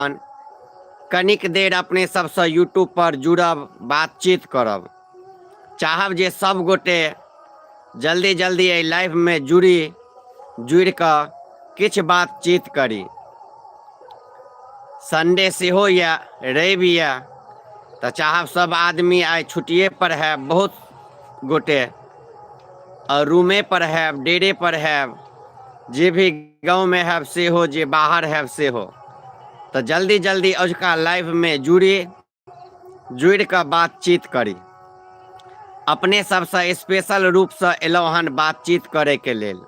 कनिक देर अपने सबसँ यूट्यूब पर जुड़ब, बातचीत करब। चाहब जे सब गोटे जल्दी जल्दी एहि लाइवमे जुड़ी, जुड़ि कऽ किछु बातचीत करी। संडे सेहो यऽ, रवि यऽ, तऽ चाहब सब आदमी आइ छुट्टिए पर हैब, बहुत गोटे आओर रूमे पर हैब, डेरे पर हैब, जे भी गाँवमे हैब सेहो, जे बाहर हैब सेहो। तऽ जल्दी जल्दी अजुका लाइवमे जुड़ी, जुड़ि कऽ बातचीत करी। अपने सबसँ स्पेशल रूपसँ एलहुँ हन बातचीत करैके लेल,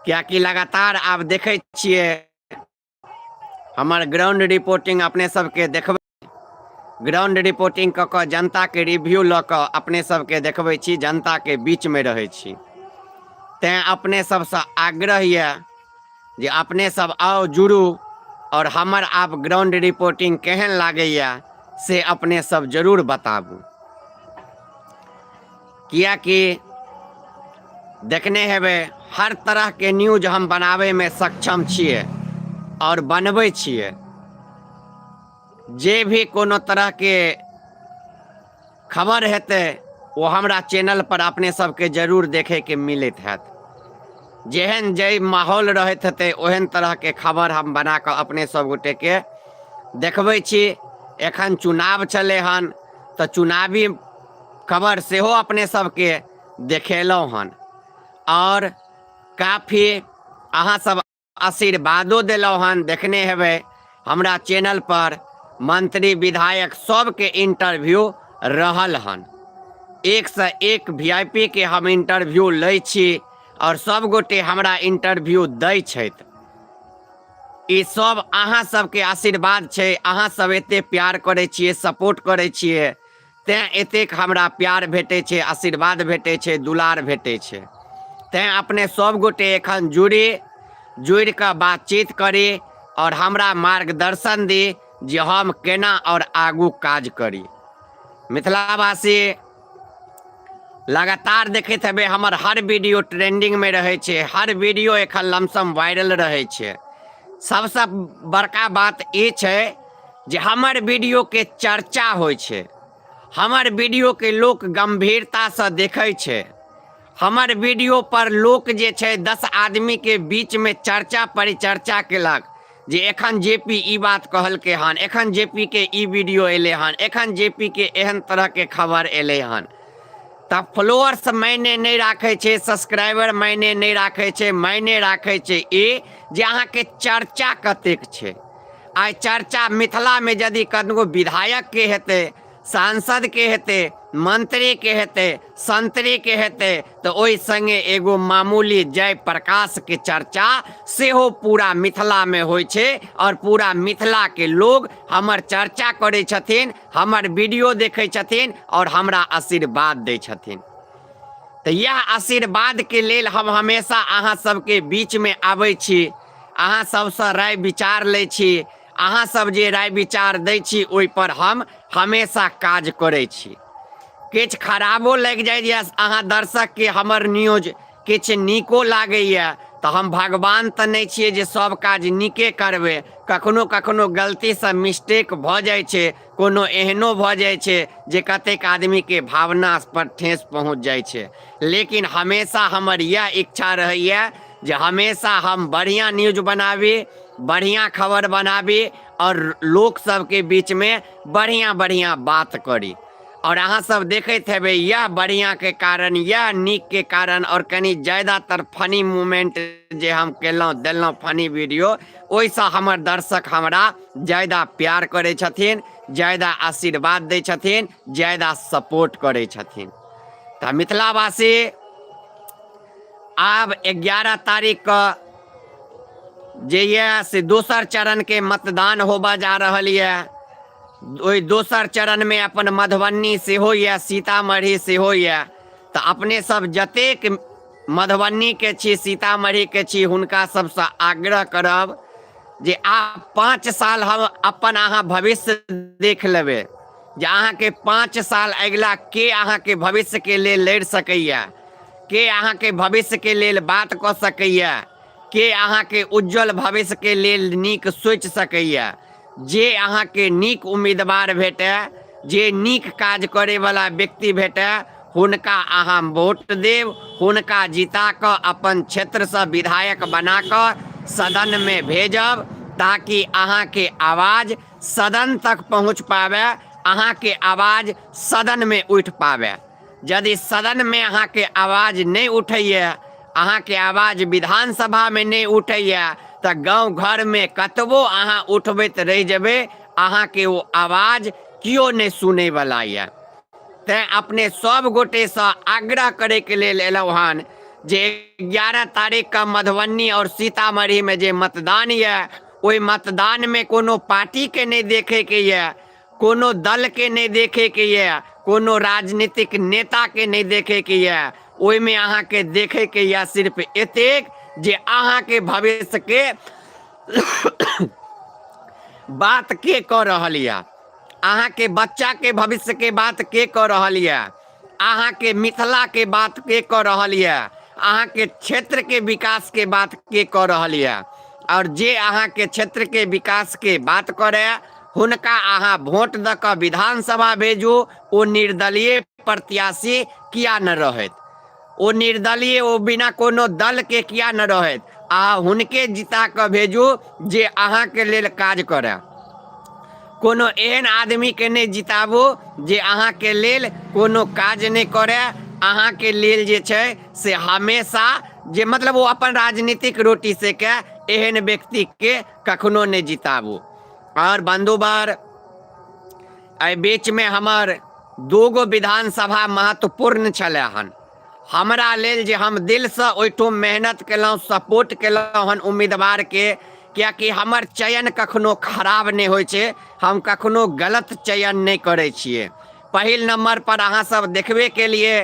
किएकि लगातार आब देखै छियै हमर ग्राउंड रिपोर्टिंग अपने सबके देखबै। ग्राउंड रिपोर्टिंग कऽ कऽ जनताके रिव्यू लऽ कऽ अपने सबके देखबै छी, जनताके बीचमे रहै छी। तैँ अपने सबसँ आग्रह यऽ जे अपने सब आउ, जुड़ू आओर हमर आब ग्राउंड रिपोर्टिंग केहन लागैए से अपने सब जरूर बताबू, किएकि देखने हेबै हर तरहके न्यूज हम बनाबैमे सक्षम छियै आओर बनबै छियै। जे भी कोनो तरहके खबर हेतै ओ हमरा चैनल पर अपने सबके जरूर देखैके मिलैत हैत। जेहन जाहि माहौल रहैत हेतै ओहन तरहके खबर हम बना कऽ अपने सब गोटेके देखबै छी। एखन चुनाव छलै हन तऽ चुनावी खबर सेहो अपने सबके देखेलहुँ हन आओर काफी अहाँ सब आशीर्वादो देलहुँ हन। देखने हेबै हमरा चैनल पर मंत्री विधायक सबके इंटरव्यू रहल हन। एक से एक वी I P के हम इंटरव्यू लै छी आओर सब गोटे हमरा इंटरव्यू दै छथि। ई सब अहाँ सबके आशीर्वाद छै। अहाँ सब एते प्यार करै छियै, सपोर्ट करै छियै, तैँ एतेक हमरा प्यार भेटै छै, आशीर्वाद भेटै छै, दुलार भेटै छै। तैँ अपने सब गोटे एखन जुड़ी, जुड़ि कऽ बातचीत करी आओर हमरा मार्गदर्शन दी जे हम केना आओर आगू काज करी। मिथिलावासी लगातार देखैत हेबै हमर हर वीडियो ट्रेंडिंगमे रहै छै, हर वीडियो एखन लमसम वायरल रहै छै। सबसँ बड़का बात ई छै जे हमर वीडियोके चर्चा होइ छै, हमर वीडियोके लोक गम्भीरतासँ देखै छै, हमर वीडियो पर लोक जे छै 10 आदमीके बीचमे चर्चा परिचर्चा केलक जे एखन जे पी ई बात कहलकै हन, एखन जे पी के ई वीडियो एलै हन, एखन जे पी के एहन तरहके खबर एलै हन। तऽ फॉलोअर्स मायने नहि राखै छै, सब्सक्राइबर मायने नहि राखै छै, मायने राखै छै ई जे अहाँके चर्चा कतेक छै। आइ चर्चा मिथिलामे यदि कतबो विधायकके हेतै, सांसदके हेतै, मंत्रीके हेतै, संतरीके हेतै, तऽ ओहि सङ्गे एगो मामूली जय प्रकाशके चर्चा सेहो पूरा मिथिलामे होइ छै आओर पूरा मिथिलाके लोग हमर चर्चा करै छथिन, हमर वीडियो देखै छथिन आओर हमरा आशीर्वाद दै छथिन। तऽ इएह आशीर्वादके लेल हम हमेशा अहाँ सबके बीचमे आबै छी, अहाँ सबसँ राय विचार लै छी। अहाँ सब जे राय विचार दै छी ओहिपर हम हमेशा काज करै छी। किछु खराबो लागि जाइए अहाँ दर्शकके हमर न्यूज, किछु नीको लागैए, तऽ हम भगवान तऽ नहि छियै जे सब काज नीके करबै। कखनो कखनो गलतीसँ मिस्टेक भऽ जाइ छै, कोनो एहनो भऽ जाइ छै जे कतेक आदमीके भावना पर ठेस पहुँच जाइ छै, लेकिन हमेशा हमर इएह इच्छा रहैए जे हमेशा हम बढ़िआँ न्यूज बनाबी, बढ़िआँ खबर बनाबी आओर लोक सबके बीचमे बढ़िआँ बढ़िआँ बात करी। आओर अहाँ सब देखैत हेबै इएह बढ़िआँके कारण, इएह नीकके कारण आओर कनि ज्यादातर फनी मूमेंट जे हम केलहुँ देलहुँ फनी वीडियो, ओहिसँ हमर दर्शक हमरा ज्यादा प्यार करै छथिन, ज्यादा आशीर्वाद दै छथिन, ज्यादा सपोर्ट करै छथिन। तऽ मिथिलावासी आब 11 तारीखके जे यऽ से दोसर चरणके मतदान होबऽ जा रहल यऽ। ओहि दोसर चरणमे अपन मधुबनी सेहो यऽ, सीतामढ़ी सेहो यऽ। तऽ अपने सब जतेक मधुबनीके छी, सीतामढ़ीके छी, हुनका सबसँ आग्रह करब जे आब 5 साल हम अपन अहाँ भविष्य देख लेबै जे अहाँके 5 साल अगिला के अहाँके भविष्यके लेल लड़ि सकैए, के अहाँके भविष्यके लेल बात कऽ सकैए, के अहाँके उज्जवल भविष्यके लेल नीक सोचि सकैए। जे अहाँके नीक उम्मीदवार भेटए, जे नीक काज करैवला व्यक्ति भेटए, हुनका अहाँ वोट देब, हुनका जिता कऽ अपन क्षेत्रसँ विधायक बना कऽ सदनमे भेजब, ताकि अहाँके आवाज सदन तक पहुँच पाबै, अहाँके आवाज सदनमे उठि पाबै। यदि सदनमे अहाँके आवाज नहि उठैए, अहाँके आवाज विधानसभामे नहि उठैए, तऽ गाँव घरमे कतबो अहाँ उठबैत रहि जेबै, अहाँके ओ आवाज केओ नहि सुनैवला यऽ। तैँ अपने सब गोटेसँ आग्रह करैके लेल एलहुँ हन जे 11 तारीखके मधुबनी आओर सीतामढ़ीमे जे मतदान यऽ, ओहि मतदानमे कोनो पार्टीके नहि देखैके यऽ, कोनो दलके नहि देखैके यऽ, कोनो राजनीतिक नेताके नहि देखैके यऽ। ओहिमे अहाँके देखैके यऽ सिर्फ एतेक जे अहाँके भविष्यके बात के कऽ रहल यऽ, अहाँके बच्चाके भविष्यके बात के कऽ रहल यऽ, अहाँके मिथिलाके बात के कऽ रहल यऽ, अहाँके क्षेत्रके विकासके बात के कऽ रहल यऽ। आओर जे अहाँके क्षेत्रके विकासके बात करए, हुनका अहाँ वोट दऽ कऽ विधानसभा भेजू। ओ निर्दलीय प्रत्याशी किया न रहैत, ओ निर्दलीय, ओ बिना कोनो दलके किया न रहैत, अहाँ हुनके जिता कऽ भेजू जे अहाँके लेल काज करए। कोनो एहन आदमीके नहि जिताबू जे अहाँके लेल कोनो काज नहि करए, अहाँके लेल जे छै से हमेशा जे मतलब ओ अपन राजनीतिक रोटी सेके, एहन व्यक्तिके कखनो नहि जिताबू। आओर बन्धुवर, एहि बीचमे हमर दूगो विधानसभा महत्वपूर्ण छलै हन हमरा लेल, जे हम दिलसँ ओहिठाम मेहनत केलहुँ, सपोर्ट केलहुँ हन उम्मीदवारके, किएकि हमर चयन कखनो खराब नहि होइ छै, हम कखनो गलत चयन नहि करै छियै। पहिल नम्बर पर अहाँ सब देखबे केलिए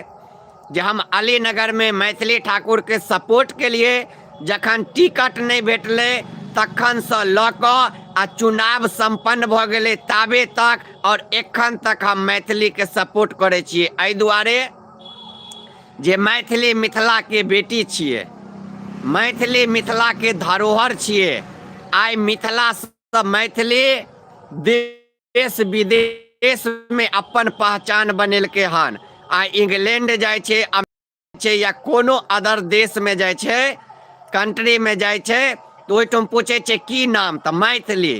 जे हम अलीनगरमे मैथिली ठाकुरके सपोर्ट केलिए। जखन टिकट नहि भेटलै तखनसँ लऽ कऽ आ चुनाव सम्पन्न भऽ गेलै ताबे तक आओर एखन तक हम मैथिलीके सपोर्ट करै छियै, एहि दुआरे जे मैथिली मिथिलाके बेटी छियै, मैथिली मिथिलाके धरोहर छियै। आइ मिथिलासँ मैथिली देश विदेशमे अपन पहचान बनेलकै हन। आइ इंग्लैंड जाइ छै, छै या कोनो अदर देशमे जाइ छै, कंट्रीमे जाइ छै, तऽ ओहिठाम पूछै छै की नाम, तऽ मैथिली।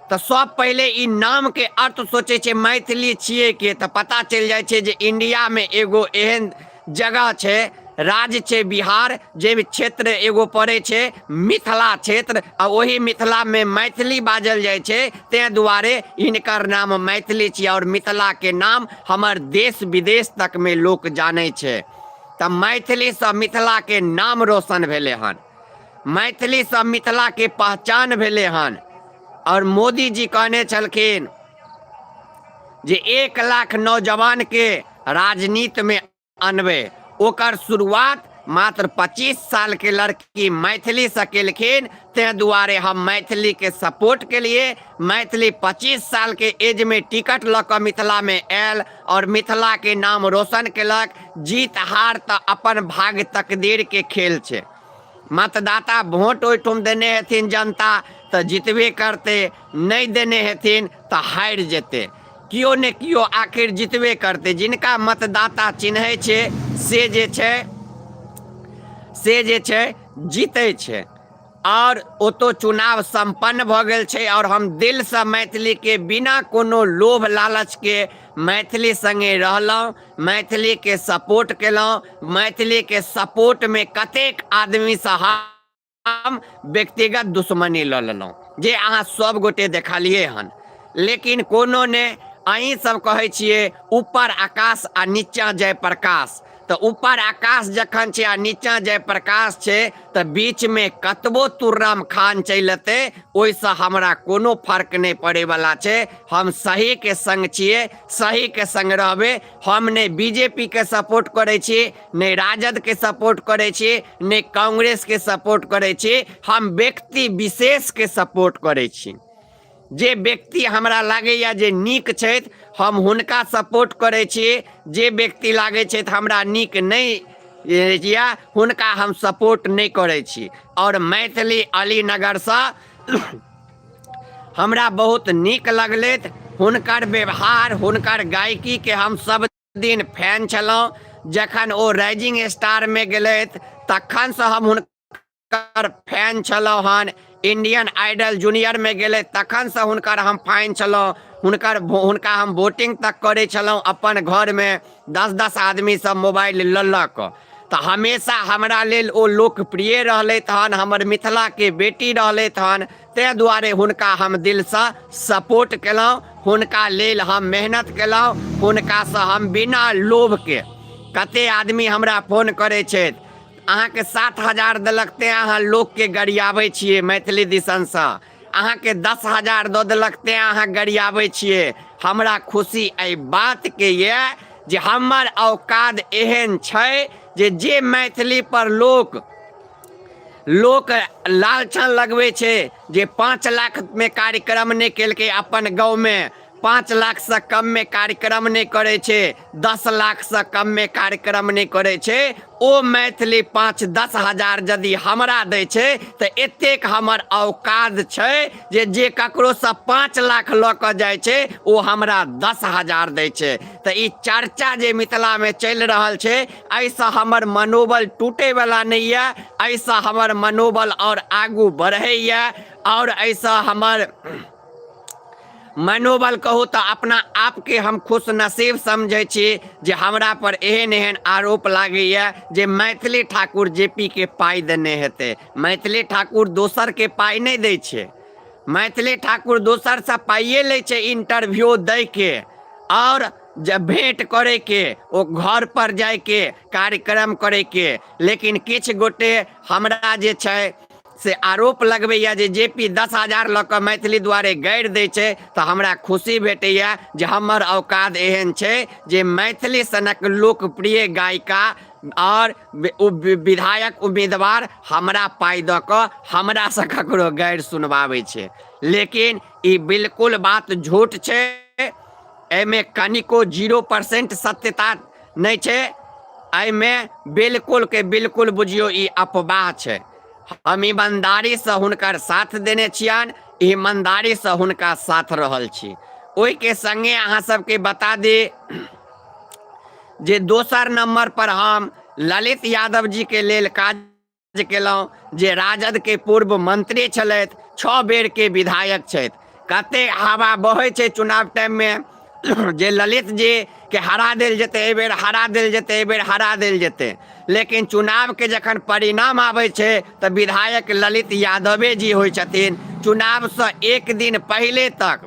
तऽ सब पहिले ई नामके अर्थ सोचै छै, मैथिली छियै के, तऽ पता चलि जाइ छै जे इंडियामे एगो एहन जगह छै, राज्य छै बिहार, जाहिमे क्षेत्र एगो पड़ै छै मिथिला क्षेत्र, आ ओहि मिथिलामे मैथिली बाजल जाइ छै, ताहि दुआरे हिनकर नाम मैथिली छियै आओर मिथिलाके नाम हमर देश विदेश तकमे लोक जानै छै। तऽ मैथिलीसँ मिथिलाके नाम रोशन भेलै हन, मैथिलीसँ मिथिलाके पहचान भेलै हन। आओर मोदीजी कहने छलखिन जे 1 लाख नौजवानके राजनीतिमे अनबै, ओकर शुरुआत मात्र 25 सालके लड़की मैथिलीसँ केलखिन। ताहि दुआरे हम मैथिलीके सपोर्ट केलिए। मैथिली 25 सालके एजमे टिकट लऽ कऽ मिथिलामे आयल आओर मिथिलाके नाम रोशन केलक। जीत हार तऽ अपन भाग्य तकदीरके खेल छै। मतदाता वोट ओहिठाम देने हेथिन जनता तऽ जितबे करतै, नहि देने हेथिन तऽ हारि जेतै। केओ ने केओ आखिर जितबे करतै। जिनका मतदाता चिन्है छै से जे छै जीतै छै। आओर ओतौ चुनाव सम्पन्न भऽ गेल छै आओर हम दिलसँ मैथिलीके बिना कोनो लोभ लालचके मैथिली सङ्गे रहलहुँ, मैथिलीके सपोर्ट केलहुँ। मैथिलीके सपोर्टमे कतेक आदमीसँ हम व्यक्तिगत दुश्मनी लऽ लेलहुँ, जे अहाँ सब गोटे देखलियै हन, लेकिन कोनो ने। अहीं सब कहै छियै ऊपर आकाश आ नीचा जयप्रकाश, तऽ ऊपर आकाश जखन छै आ नीचा जयप्रकाश छै, तऽ बीचमे कतबो तुर्राम खान चलि एतै, ओहिसँ हमरा कोनो फर्क नहि पड़ैवला छै। हम सहीके सङ्ग छियै, सहीके सङ्ग रहबै। हम नहि बीजेपीके सपोर्ट करै छी, नहि राजदके सपोर्ट करै छी, नहि कांग्रेसके सपोर्ट करै छी। हम व्यक्ति विशेषके सपोर्ट करै छी। जे व्यक्ति हमरा लागैए जे नीक छथि, हम हुनका सपोर्ट करै छी। जे व्यक्ति लागै छथि हमरा नीक नहि यऽ हुनका हम सपोर्ट नहि करै छी। आओर मैथिली अलीनगरसँ हमरा बहुत नीक लगलथि, हुनकर व्यवहार, हुनकर गायकीके हम सब दिन फैन छलहुँ। जखन ओ राइजिंग स्टारमे गेलथि तखनसँ हम हुनकर फैन छलहुँ हन। इंडियन आइडल जूनियरमे गेलै तखनसँ हुनकर हम फैन छलहुँ। हुनका हम वोटिंग तक करै छलहुँ अपन घरमे, 10-10 आदमीसँ मोबाइल लऽ लऽ कऽ। तऽ हमेशा हमरा लेल ओ लोकप्रिय रहलथि हन, हमर मिथिलाके बेटी रहलथि हन, ताहि दुआरे हुनका हम दिलसँ सपोर्ट केलहुँ, हुनका लेल हम मेहनत केलहुँ, हुनकासँ हम बिना लोभके। कते आदमी हमरा फोन करै छथि, अहाँके 7000 देलक तेँ अहाँ लोकके गरियाबै छियै मैथिली दिसनसँ, अहाँके 10,000 दऽ देलक तेँ अहाँ गरियाबै छियै। हमरा खुशी एहि बातके यऽ जे हमर औकात एहन छै जे मैथिली पर लोक लालछन लगबै छै जे 5 लाखमे कार्यक्रम नहि केलकै अपन गाँवमे, 5 लाखसँ कममे कार्यक्रम नहि करै छै, 10 लाखसँ कममे कार्यक्रम नहि करै छै, ओ मैथिली 5-10 हजार यदि हमरा दै छै तऽ एतेक हमर औकात छै जे ककरोसँ 5 लाख लऽ कऽ जाइ छै ओ हमरा 10,000 दै छै। तऽ ई चर्चा जे मिथिलामे चलि रहल छै एहिसँ हमर मनोबल टूटैवला नहि यऽ, एहिसँ हमर मनोबल आओर आगू बढ़ैए आओर एहिसँ हमर मनोबल कहू तऽ अपना आपके हम खुश नसीब समझै छी जे हमरा पर एहन एहन आरोप लागैए जे मैथिली ठाकुर जे पी के पाइ देने हेतै। मैथिली ठाकुर दोसरके पाइ नहि दै छै, मैथिली ठाकुर दोसरसँ पाइए लै छै इंटरव्यू दैके आओर जब भेँट करैके, ओ घर पर जाइके, कार्यक्रम करैके। लेकिन किछु गोटे हमरा जे छै से आरोप लगबैए जे जे पी 10,000 लऽ कऽ मैथिली दुआरे गारि दै छै, तऽ हमरा खुशी भेटैए जे हमर औकात एहन छै जे मैथिली सनक लोकप्रिय गायिका आओर विधायक उम्मीदवार हमरा पाइ दऽ कऽ हमरासँ ककरो गारि सुनबाबै छै। लेकिन ई बिल्कुल बात झूठ छै, एहिमे कनिको 0% सत्यता नहि छै, एहिमे बिल्कुल के बिल्कुल बुझियौ ई अफवाह छै। हम ईमानदारीसँ हुनकर साथ देने छियनि, ईमानदारीसँ हुनका साथ रहल छी। ओहिके सङ्गे अहाँ सबके बता दी जे दोसर नम्बर पर हम ललित यादव जीके लेल काज केलहुँ, जे राजदके पूर्व मंत्री छलथि, 6 बेरके विधायक छथि। कते हवा बहै छै चुनाव टाइममे जे ललित जी के हरा देल जेतै, एहि बेर हरा देल जेतै, एहि बेर हरा देल जेतै, लेकिन चुनावके जखन परिणाम आबै छै तऽ विधायक ललित यादवे जी होइ छथिन। चुनावसँ एक दिन पहिले तक,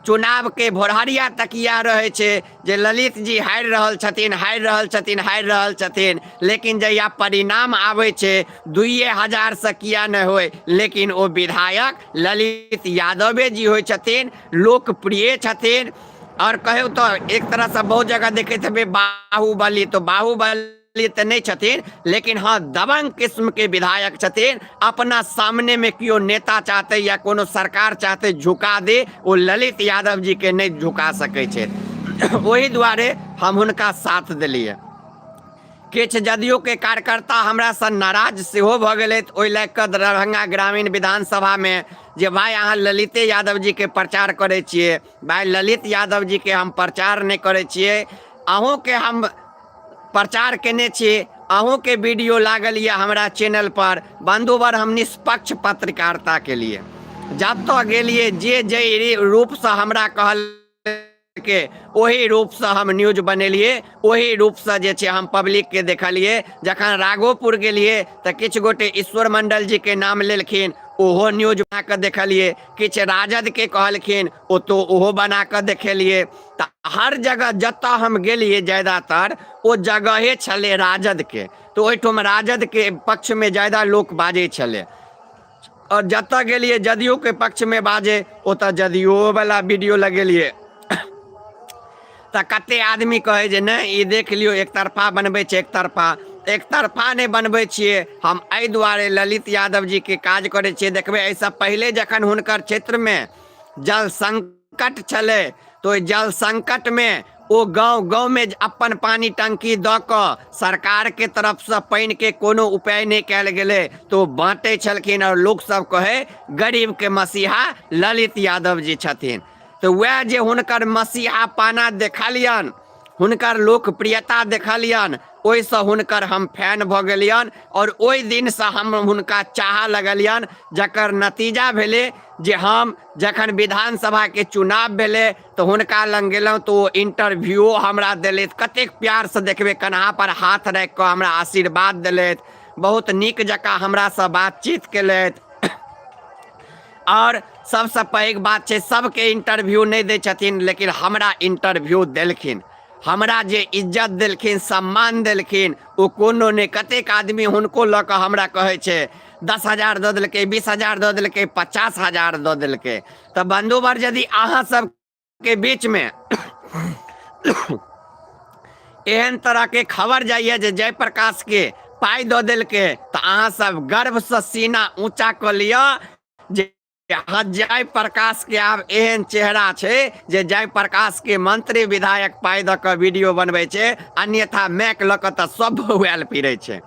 चुनावके भोरहरिया तक इएह रहै छै जे ललित जी हारि रहल छथिन, हारि रहल छथिन, हारि रहल छथिन, लेकिन जहिया परिणाम आबै छै 2,000सँ किया नहि होइ, लेकिन ओ विधायक ललित यादवे जी होइ छथिन, लोकप्रिय छथिन। आओर कहू तऽ एक तरहसँ बहुत जगह देखैत हेबै बाहुबली, तऽ बाहुबली तऽ नहि छथिन, लेकिन हँ दबंग किस्मके विधायक छथिन। अपना सामनेमे केओ नेता चाहतै या कोनो सरकार चाहतै झुका दे, ओ ललित यादव जीके नहि झुका सकै छै। ओहि दुआरे हम हुनका साथ देलियै। किछु जदयूके कार्यकर्ता हमरासँ नाराज सेहो भऽ गेलथि ओहि लए कऽ दरभंगा ग्रामीण विधानसभामे जे भाय अहाँ ललिते यादव जीके प्रचार करै छियै। भाय ललित यादव जीके हम प्रचार नहि करै छियै, अहूँके हम प्रचार केने छी, अहूँके वीडियो लागल यऽ हमरा चैनल पर। बंधुवर, हम निष्पक्ष पत्रकारिता के लिए जतऽ गेलियै जे जाहि रूपसँ हमरा कहल के ओही रूपसँ हम न्यूज बनेलियै, ओही रूपसँ जे छै हम पब्लिकके देखलियै। जखन राघोपुर गेलियै तऽ किछु गोटे ईश्वर मण्डल जीके नाम लेलखिन, ओहो न्यूज बना कऽ देखलियै। किछु राजदके कहलखिन, ओतौ ओहो बना कऽ देखेलियै। तऽ हर जगह जतऽ हम गेलियै ज्यादातर ओ जगहे छलै राजदके, तऽ ओहिठाम राजदके पक्षमे ज्यादा लोक बाजै छलै। आओर जतऽ गेलियै जदयूके पक्षमे बाजै, ओतऽ जदयूओवला वीडियो लगेलियै। तऽ कते आदमी कहै जे नहि ई देख लियौ एकतरफा बनबै छै। एकतरफा एकतरफा नहि बनबै छियै हम, एहि दुआरे ललित यादव जीके काज करै छियै। देखबै एहिसँ पहिले जखन हुनकर क्षेत्रमे जल संकट छलै तऽ ओहि जल संकटमे ओ गाँव गाँवमे अपन पानि टंकी दऽ कऽ सरकारके तरफसँ पानिके कोनो उपाय नहि कयल गेलै, तऽ ओ बाँटै छलखिन आओर लोकसभ कहै गरीबके मसीहा ललित यादव जी छथिन। तऽ वएह जे हुनकर मसीहा पाना देखलियनि, हुनकर लोकप्रियता देखलियनि, ओहिसँ हुनकर हम फैन भऽ गेलियनि आओर ओहि दिनसँ हम हुनका चाहऽ लगलियनि, जकर नतीजा भेलै जे हम जखन विधानसभाके चुनाव भेलै तऽ हुनका लग गेलहुँ तऽ ओ इंटरव्यूओ हमरा देलथि। कतेक प्यारसँ देखबै, कन्हापर हाथ राखि कऽ हमरा आशीर्वाद देलथि, बहुत नीक जकाँ हमरासँ बातचीत केलथि। आओर सबसँ पैघ बात छै, सबके इंटरव्यू नहि दै छथिन, लेकिन हमरा इंटरव्यू देलखिन। हमरा जे इज्जत देलखिन, सम्मान देलखिन, ओ कोनो नहि। कतेक आदमी हुनको लऽ कऽ हमरा कहै छै 10,000 दऽ देलकै, 20,000 दऽ देलकै, 50,000 दऽ देलकै। तऽ बन्धुवर, यदि अहाँ सबके बीचमे एहन तरहके खबर जाइए जे जयप्रकाशके पाइ दऽ देलकै, तऽ अहाँ सब गर्वसँ सीना ऊँचा कऽ लिअ जे हँ, जय प्रकाश के आब एहन चेहरा छै जे जय प्रकाश के मंत्री विधायक पाइ दऽ कऽ वीडियो बनबै छै, अन्यथा मैक लऽ कऽ तऽ सब बौआयल फिरै छै।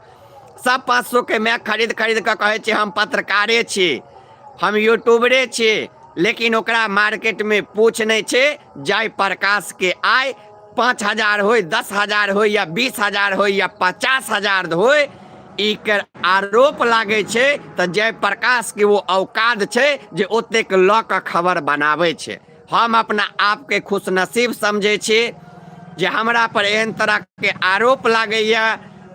सब 500 के मैक खरीद खरीद कऽ कहै छै हम पत्रकारे छी, हम यूट्यूबरे छी, लेकिन ओकरा मार्केटमे पूछ नहि छै। जय प्रकाश के आय 5,000 होय, 10,000 होय या 20,000 होय या 50,000 होय, ई के आरोप लागै छै तऽ जयप्रकाश के ओ औकात छै जे ओतेक लऽ कऽ खबर बनाबै छै। हम अपना आपके खुशनसीब समझै छी जे हमरा पर एहन तरहके आरोप लागैए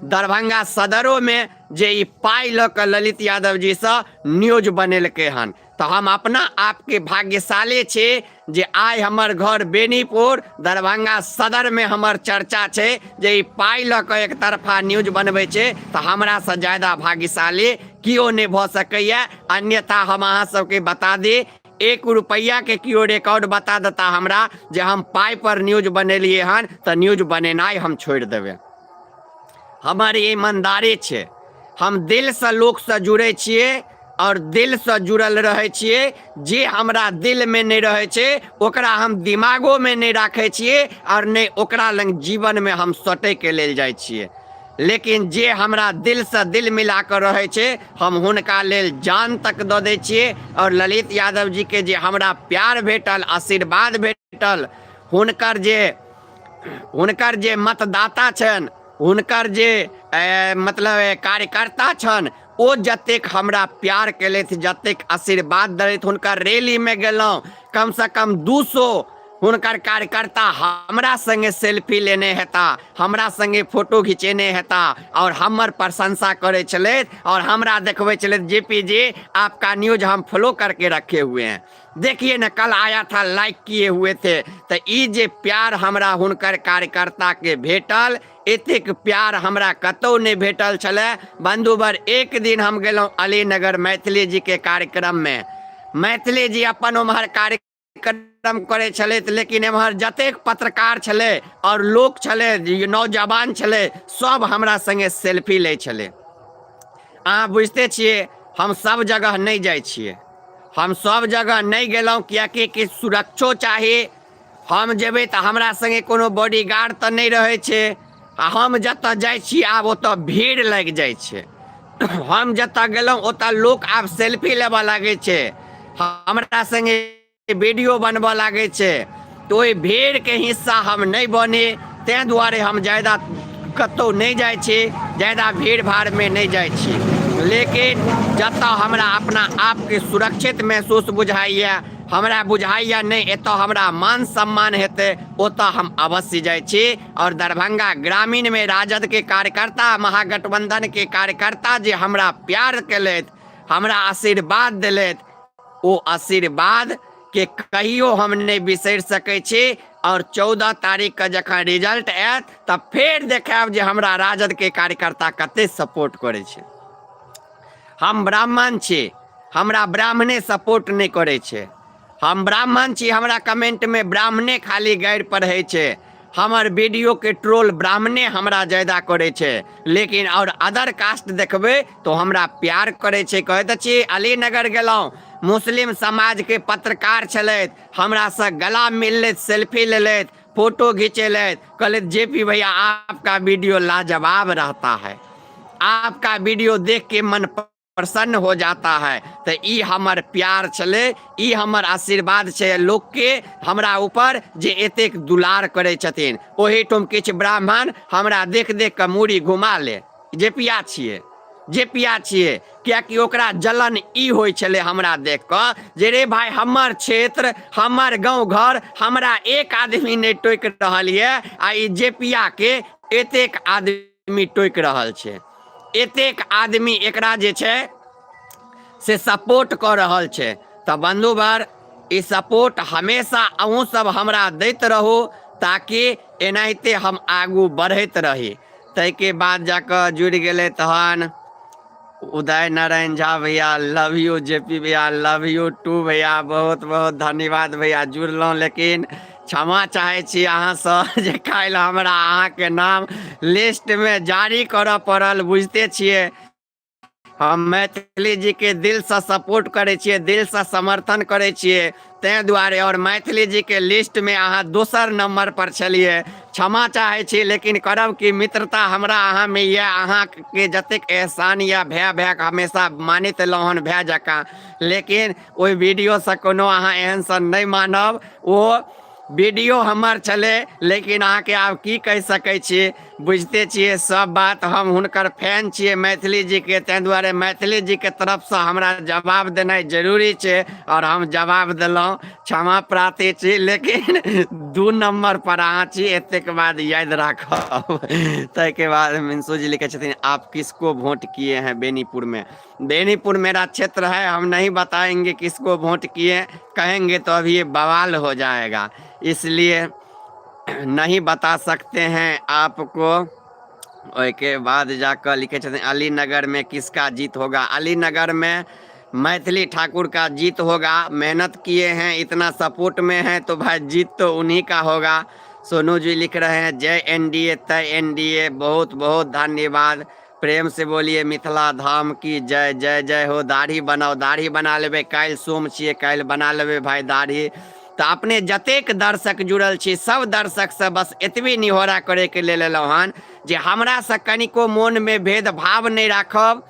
दरभंगा सदरोमे जे ई पाइ लऽ कऽ ललित यादव जीसँ न्यूज बनेलकै हन। तऽ हम अपना आपके भाग्यशाली छी जे आइ हमर घर बेनीपुर दरभंगा सदरमे हमर चर्चा छै जे ई पाइ लऽ कऽ एक तरफा न्यूज बनबै छै। तऽ हमरासँ ज्यादा भाग्यशाली केओ नहि भऽ सकैए। अन्यथा हम अहाँ सबके बता दी, 1 रुपैआके केओ रिकॉर्ड बता देता हमरा जे हम पाइ पर न्यूज बनेलियै हन, तऽ न्यूज बनेनाइ हम छोड़ि देबै। हमर ईमानदारी छै, हम दिलसँ लोकसँ जुड़ै छियै आओर दिलसँ जुड़ल रहै छियै। जे हमरा दिलमे नहि रहै छै ओकरा हम दिमागोमे नहि राखै छियै आओर नहि ओकरा लग जीवनमे हम सटैके लेल जाइ छियै। लेकिन जे हमरा दिलसँ दिल मिला कऽ रहै छै हम हुनका लेल जान तक दऽ दै छियै। आओर ललित यादव जीके जे हमरा प्यार भेटल, आशीर्वाद भेटल, हुनकर जे मतदाता छनि, हुनकर जे मतलब कार्यकर्ता छनि, ओ जतेक हमरा प्यार केलथि, जतेक आशीर्वाद देलथि, हुनकर रैलीमे गेलहुँ, कमसँ कम 200 हुनकर कार्यकर्ता हमरा संगे सेल्फी लेने हेता, हमरा संगे फोटो घिचेने हेता आओर हमर प्रशंसा करै छलथि आओर हमरा देखबै छलथि, जे पी जी आपका न्यूज हम फॉलो करके रखे हुए हैं, देखिए ने कल आया था, लाइक किए हुए थे। तऽ ई जे प्यार हमरा हुनकर कार्यकर्ताके भेटल, एतेक प्यार हमरा कतहु नहि भेटल छलै बन्धुवर। एक दिन हम गेलहुँ अलीनगर मैथिली जीके कार्यक्रममे। मैथिली जी अपन ओम्हर कार्यक्रम करै छलथि, लेकिन एम्हर जतेक पत्रकार छलै आओर लोक छलै, नौजवान छलै, सब हमरा सङ्गे सेल्फी लै छलै। अहाँ बुझिते छियै, हम सब जगह नहि जाइ छियै, हम सब जगह नहि गेलहुँ, किएकि किछु सुरक्षो चाही। हम जेबै तऽ हमरा सङ्गे कोनो बॉडीगार्ड तऽ नहि रहै छै आ हम जतऽ जाइ छी आब ओतऽ भीड़ लागि जाइ छै। हम जतऽ गेलहुँ ओतऽ लोक आब सेल्फी लेबऽ लागै छै, हमरा सङ्गे वीडियो बनबऽ लागै छै। तऽ ओहि भीड़के हिस्सा हम नहि बनी, ताहि दुआरे हम ज्यादा कतहु नहि जाइ छी, ज्यादा भीड़ भाड़मे नहि जाइ छी। लेकिन जतऽ हमरा अपना आपके सुरक्षित महसूस बुझाइए, हमरा बुझाइए नहि एतऽ हमरा मान सम्मान हेतै, ओतऽ हम अवश्य जाइ छी। आओर दरभंगा ग्रामीणमे राजदके कार्यकर्ता, महागठबंधनके कार्यकर्ता जे हमरा प्यार केलथि, हमरा आशीर्वाद देलथि, ओ आशीर्वाद के कहियो हम नहि बिसरि सकै छी। आओर 14 तारीखके जखन रिजल्ट आयत तऽ फेर देखायब जे हमरा राजदके कार्यकर्ता कते सपोर्ट करै छै। हम ब्राह्मण छी, हमरा ब्राह्मणे सपोर्ट नहि करै छै। हम ब्राह्मण छी, हमरा कमेंटमे ब्राह्मणे खाली गारि पढ़ै छै, हमर वीडियोके ट्रोल ब्राह्मणे हमरा ज्यादा करै छै, लेकिन आओर अदर कास्ट देखबै तऽ हमरा प्यार करै छै। कहैत छी, अलीनगर गेलहुँ, मुस्लिम समाजके पत्रकार छलथि, हमरासँ गला मिललथि, सेल्फी लेलथि। फोटो घिचेलथि, कहलथि जे पी भैया आपका वीडियो लाजवाब रहता है, आपका वीडियो देख के मन प्रसन्न हो जाता है। तऽ ई हमर प्यार छलै, ई हमर आशीर्वाद छै लोकके हमरा ऊपर जे एतेक दुलार करै छथिन। ओहिठाम किछु ब्राह्मण हमरा देख देख कऽ मूड़ी घुमा ले, जे पिया छियै, जे पिया छियै, कियाकि ओकरा जलन ई होइ छलै हमरा देख कऽ जे रे भाय हमर क्षेत्र, हमर गाँव घर, हमरा एक आदमी नहि टोकि रहल यऽ आ ई जे पियाके एतेक आदमी टोकि रहल छै, एतेक आदमी एकरा जे छै से सपोर्ट कऽ रहल छै। तऽ बन्धुवर, ई सपोर्ट हमेशा अहूँ सब हमरा दैत रहू ताकि एनाहिते हम आगू बढ़ैत रही। ताहिके बाद जाकऽ जुड़ि गेलै तहन उदय नारायण झा भैया, लव यू जे पी भैया, लव यू टू भैया, बहुत बहुत धन्यवाद भैया जुड़लहुँ। लेकिन क्षमा चाहै छी अहाँसँ जे काल्हि हमरा अहाँके नाम लिस्टमे जारी करऽ पड़ल। बुझिते छियै हम मैथिली जीके दिलसँ सपोर्ट करै छियै, दिलसँ समर्थन करै छियै, ताहि दुआरे। आओर मैथिली जीके लिस्टमे अहाँ दोसर नम्बर पर छलियै। क्षमा चाहै छी, लेकिन करब कि, मित्रता हमरा अहाँमे यऽ, अहाँके जतेक एहसान यऽ भाय भायके हमेशा मानैत एलहुँ हन भाय जकाँ। लेकिन ओहि वीडियोसँ कोनो अहाँ एहन सन नहि मानब, ओ वीडियो हमर छलै। लेकिन अहाँके आब की कहि सकै छी, बुझिते छियै सब बात। हम हुनकर फैन छियै मैथिली जीके, ताहि दुआरे मैथिली जीके तरफसँ हमरा जवाब देनाइ जरूरी छै आओर हम जवाब देलहुँ। क्षमा प्रार्थी छी, लेकिन 2 नम्बर पर अहाँ छी, एतेक बाद याद राखब। ताहिके बाद मिंसू जी लिखै छथिन, आप किसको वोट किए हैं बेनीपुर में? बेनीपुर मेरा क्षेत्र है, हम नहीं बताएंगे किसको वोट किए, कहेंगे तो अभी ये बवाल हो जाएगा, इसलिए नहीं बता सकते हैं आपको। ओहिके बाद जाकर लिखे छथिन, अलीनगर में किसका जीत होगा? अलीनगर में मैथिली ठाकुर का जीत होगा। मेहनत किए हैं, इतना सपोर्ट में है, तो भाई जीत तो उन्हीं का होगा। सोनू जी लिख रहे हैं, जय एनडीए तय एनडीए, बहुत बहुत धन्यवाद। प्रेम से बोलिए मिथिला धाम की जय, जय जय हो। दाढ़ी बनाओ, दाढ़ी बना लेबै, काल्हि सोम छियै, काल्हि बना लेबै भाई दाढ़ी। तऽ अपने जतेक दर्शक जुड़ल छी सब दर्शकसँ बस एतबे निहोरा करैके लेल एलहुँ हन जे हमरासँ कनिको मोनमे भेदभाव नहि राखब।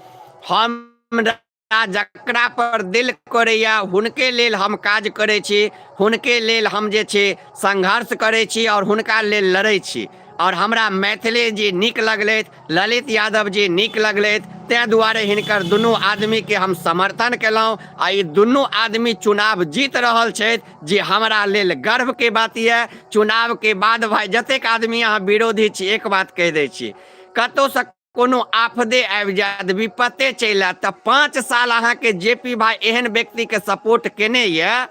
हम जकरा पर दिल करैया हुनके लेल हम काज करै छी, हुनके लेल हम जे छै संघर्ष करै छी आओर हुनका लेल लड़ै छी। आओर हमरा मैथिली जी नीक लगलथि, ललित यादव जी नीक लगलथि, ताहि दुआरे हिनकर दुनू आदमीके हम समर्थन केलहुँ आ ई दुनू आदमी चुनाव जीत रहल छथि, जे हमरा लेल गर्वके बात यऽ। चुनावके बाद भाइ जतेक आदमी अहाँ विरोधी छी, एक बात कहि दै छी, कतहुसँ कोनो आफदे आबि जायत, विपत्ते चलि आयत, तऽ 5 साल अहाँके जे पी भाई एहन व्यक्तिके सपोर्ट केने यऽ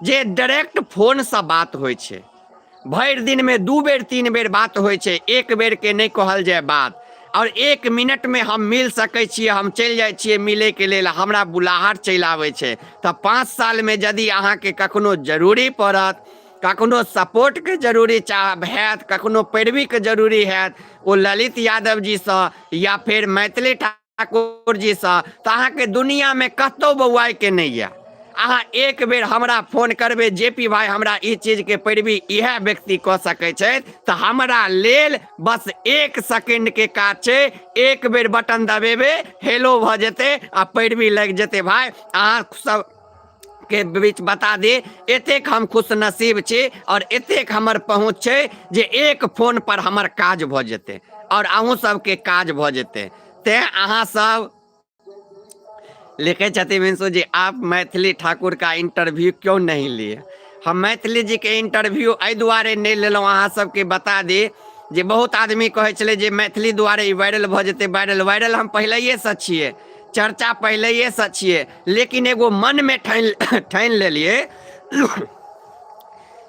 जे डायरेक्ट फोनसँ बात होइ छै, भरि दिनमे 2 बेर 3 बेर बात होइ छै, एक बेरके नहि कहल जाय बात। आओर 1 मिनटमे हम मिल सकै छियै, हम चलि जाइ छियै मिलैके लेल, हमरा बुलाहट चलि आबै छै। तऽ 5 सालमे यदि अहाँके कखनो जरूरी पड़त, कखनो सपोर्टके जरूरी चाह हैत, कखनो पैरवीके जरूरी हैत ओ ललित यादव जीसँ या फेर मैथिली ठाकुर जीसँ, तऽ अहाँके दुनिआमे कतहु बौआइके नहि यऽ। अहाँ एक बेर हमरा फोन करबै, जे पी भाई हमरा ई चीजके पैरवी इएह व्यक्ति कऽ सकै छथि, तऽ हमरा लेल बस 1 सेकेंडके काज छै, एक बेर बटन दबेबै, हेलो भऽ जेतै आ पैरवी लागि जेतै। भाय अहाँ सब के बीच बता दी, एतेक हम खुश नसीब छी और एतेक हमर पहुँच छै जे एक फोन पर हमर काज भऽ जेतै और अहूँ सबके काज भऽ जेतै। तें अहाँ सब लिखे छथिन मिंसू जी, आप मैथिली ठाकुर का इंटरव्यू क्यों नहीं लिए? हम मैथिली जी के इंटरव्यू एहि दुआरे नहि लेलहुँ, अहाँ सबके बता दी जे बहुत आदमी कहै छलै जे मैथिली दुआरे ई वायरल भऽ जेतै, वायरल वायरल हम पहिलैएसँ छियै, चर्चा पहिलैएसँ छियै, लेकिन एगो मनमे ठानि ठानि लेलियै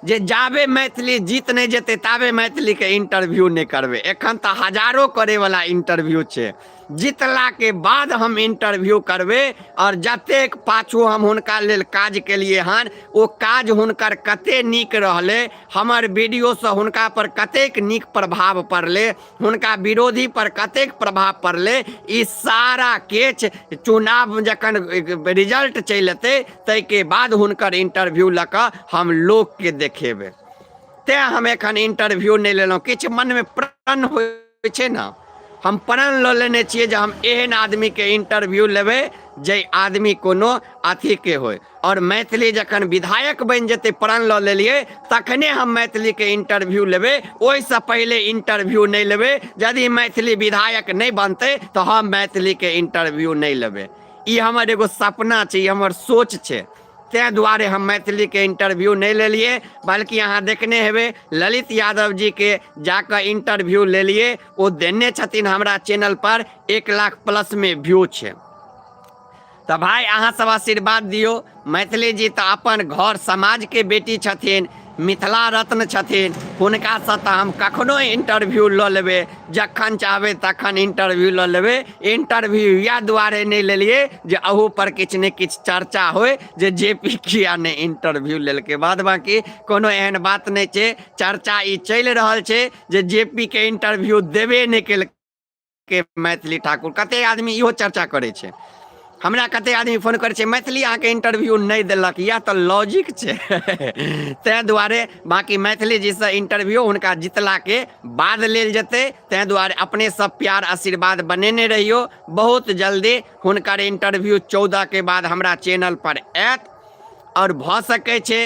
जे जाबे मैथिली जीत नहि जेतै ताबे मैथिलीके इंटरव्यू नहि करबै। एखन तऽ हजारो करैवला इंटरव्यू छै, जीतलाके बाद हम इंटरव्यू करबै। आओर जतेक पाछू हम हुनका लेल काज केलियै हन, ओ काज हुनकर कते नीक रहलै, हमर वीडियोसँ हुनका पर कतेक नीक प्रभाव पड़लै, हुनका विरोधी पर कतेक प्रभाव पड़लै, ई सारा किछु चुनाव जखन रिजल्ट चलि एतै ताहिके बाद हुनकर इंटरव्यू लऽ कऽ हम लोकके देखेबै। तेँ हम एखन इंटरव्यू नहि लेलहुँ। किछु मनमे प्रण होइ छै ने, हम प्रण लऽ लेने छियै जे हम एहन आदमीके इंटरव्यू लेबै जाहि आदमी कोनो अथीके होइ। आओर मैथिली जखन विधायक बनि जेतै, प्रण लऽ लेलियै, तखने हम मैथिलीके इंटरव्यू लेबै, ओहिसँ पहिले इंटरव्यू नहि लेबै। यदि मैथिली विधायक नहि बनतै तऽ हम मैथिलीके इंटरव्यू नहि लेबै। ई हमर एगो सपना छै, ई हमर सोच छै। ताहि दुआरे हम मैथिलीके इंटरव्यू नहि लेलियै। बल्कि अहाँ देखने हेबै, ललित यादव जीके जाकऽ इंटरव्यू लेलियै, ओ देने छथिन हमरा चैनल पर, 1 लाख प्लसमे व्यू छै। तऽ भाय, अहाँ सब आशीर्वाद दियौ। मैथिली जी तऽ अपन घर समाजके बेटी छथिन, मिथिला रत्न छथिन। हुनकासँ तऽ हम कखनो इंटरव्यू लऽ लेबै, जखन चाहबै तखन इंटरव्यू लऽ लेबै। इंटरव्यू इएह दुआरे नहि लेलियै जे अहू पर किछु ने किछु चर्चा होइ जे जे पी किया नहि इंटरव्यू लेलकै। बाद बाँकी कोनो एहन बात नहि छै। चर्चा ई चलि रहल छै जे जे पी के इंटरव्यू देबे नहि केलकै मैथिली ठाकुर। कते आदमी इहो चर्चा करै छै। हमरा कते आदमी फोन करै छै, मैथिली अहाँके इंटरव्यू नहि देलक। इएह तऽ लॉजिक छै। ताहि दुआरे बाँकी मैथिली जीसँ इंटरव्यू हुनका जितलाके बाद लेल जेतै। ताहि दुआरे अपने सब प्यार आशीर्वाद बनेने रहियौ। बहुत जल्दी हुनकर इंटरव्यू 14 के बाद हमरा चैनल पर आयत। आओर भऽ सकै छै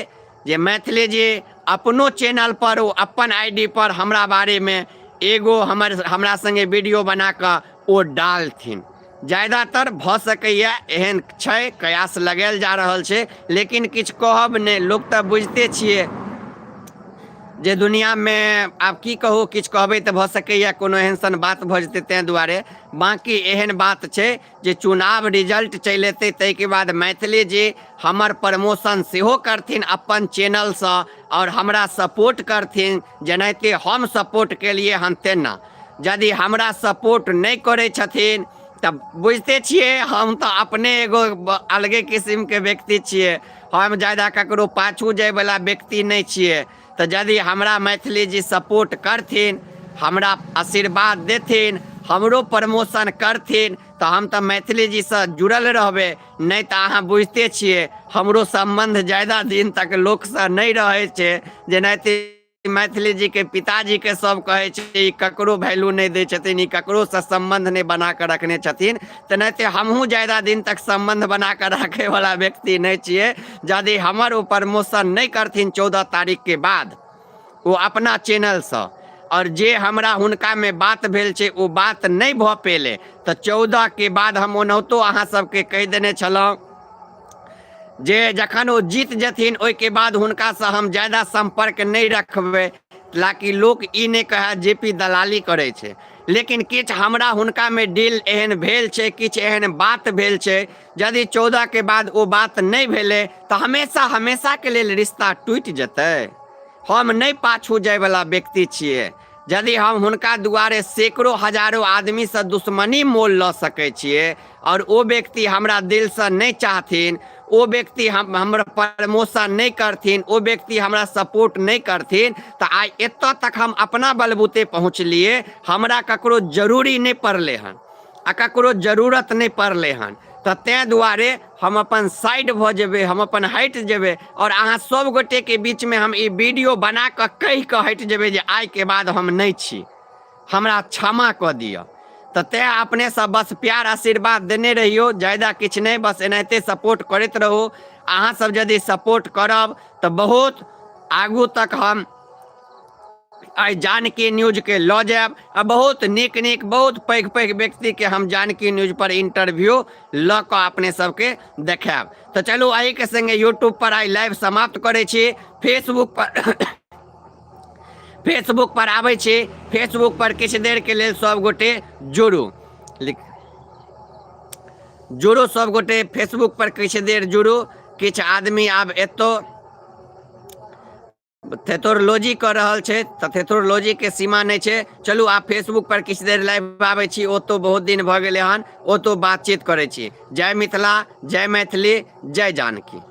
जे मैथिली जी अपनो चैनल पर, ओ अपन I D पर हमरा बारेमे एगो हमर हमरा सङ्गे वीडियो बना कऽ ओ डालथिन। ज्यादातर भऽ सकैए, एहन छै, कयास लगायल जा रहल छै, लेकिन किछु कहब नहि। लोक तऽ बुझिते छियै जे दुनिआँमे आब की कहू, किछु कहबै तऽ भऽ सकैए कोनो एहन सन बात भऽ जेतै। ताहि दुआरे बाँकी एहन बात छै जे चुनाव रिजल्ट चलि एतै, ताहिके बाद मैथिली जी हमर प्रमोशन सेहो करथिन अपन चैनलसँ आओर हमरा सपोर्ट करथिन, जेनाहिते हम सपोर्ट केलियै हन तेना। यदि हमरा सपोर्ट नहि करै छथिन तऽ बुझिते छियै, हम तऽ अपने एगो अलगे किसिमके व्यक्ति छियै। हम ज्यादा ककरो पाछू जाइवला व्यक्ति नहि छियै। तऽ यदि हमरा मैथिली जी सपोर्ट करथिन, हमरा आशीर्वाद देथिन, हमरो प्रमोशन करथिन, तऽ हम तऽ मैथिली जीसँ जुड़ल रहबै। नहि तऽ अहाँ बुझिते छियै, हमरो सम्बन्ध ज्यादा दिन तक लोकसँ नहि रहै छै। जेनाहिते मैथिली जीके पिताजीके सब कहै छै, ई ककरो वैल्यू नहि दै छथिन, ई ककरोसँ सम्बन्ध नहि बना कऽ रखने छथिन, तेनाहिते हमहूँ ज्यादा दिन तक सम्बन्ध बना कऽ राखैवला व्यक्ति नहि छियै। यदि हमर ओ प्रमोशन नहि करथिन 14 तारीखके बाद ओ अपना चैनलसँ, आओर जे हमरा हुनकामे बात भेल छै ओ बात नहि भऽ पेलै, तऽ 14के बाद हम ओनाहितो अहाँ सबके कहि देने छलहुँ जे जखन ओ जीत जेथिन, ओहिके बाद हुनकासँ हम ज्यादा सम्पर्क नहि रखबै, ताकि लोक ई नहि कहए जे पी दलाली करै छै। लेकिन किछु हमरा हुनकामे डील एहन भेल छै, किछु एहन बात भेल छै, यदि 14के बाद ओ बात नहि भेलै तऽ हमेशा हमेशाके लेल रिश्ता टूटि जेतै। हम नहि पाछू जाइवला व्यक्ति छियै। यदि हम हुनका दुआरे सैकड़ो हजारो आदमीसँ दुश्मनी मोल लऽ सकै छियै आओर ओ व्यक्ति हमरा दिलसँ नहि चाहथिन, ओ व्यक्ति हम हमर प्रमोशन नहि करथिन, ओ व्यक्ति हमरा सपोर्ट नहि करथिन, तऽ आइ एतऽ तक हम अपना बलबूते पहुँचलियै। हमरा ककरो जरूरी नहि पड़लै हन आ ककरो जरूरत नहि पड़लै हन। तऽ ताहि दुआरे हम अपन साइड भऽ जेबै, हम अपन हटि जेबै आओर अहाँ सब गोटेके बीचमे हम ई वीडियो बना कऽ कहि कऽ हटि जेबै जे आइके बाद हम नहि छी, हमरा क्षमा कऽ दिअ। तऽ तैँ अपने सब बस प्यार आशीर्वाद देने रहियौ, ज्यादा किछु नहि, बस एनाहिते सपोर्ट करैत रहू। अहाँ सब यदि सपोर्ट करब तऽ बहुत आगू तक हम आइ जानकी न्यूजके लऽ जायब आ बहुत नीक नीक, बहुत पैघ पैघ व्यक्तिके हम जानकी न्यूज पर इंटरव्यू लऽ कऽ अपने सबके देखायब। तऽ चलू, एहिके संगे यूट्यूब पर आइ लाइव समाप्त करै छी। फेसबुक पर आबै छी। फेसबुक पर किछु देरके लेल सब गोटे जुड़ू, जुड़ू सब गोटे। फेसबुक पर किछु देर जुड़ू। किछु आदमी आब एतौ थेथोरोलॉजी कऽ रहल छै, तऽ थेथोरोलॉजीके सीमा नहि छै। चलू, आब फेसबुक पर किछु देर लाइव आबै छी। ओतौ बहुत दिन भऽ गेलै हन, ओतौ बातचीत करै छी। जय मिथिला, जय मैथिली, जय जानकी।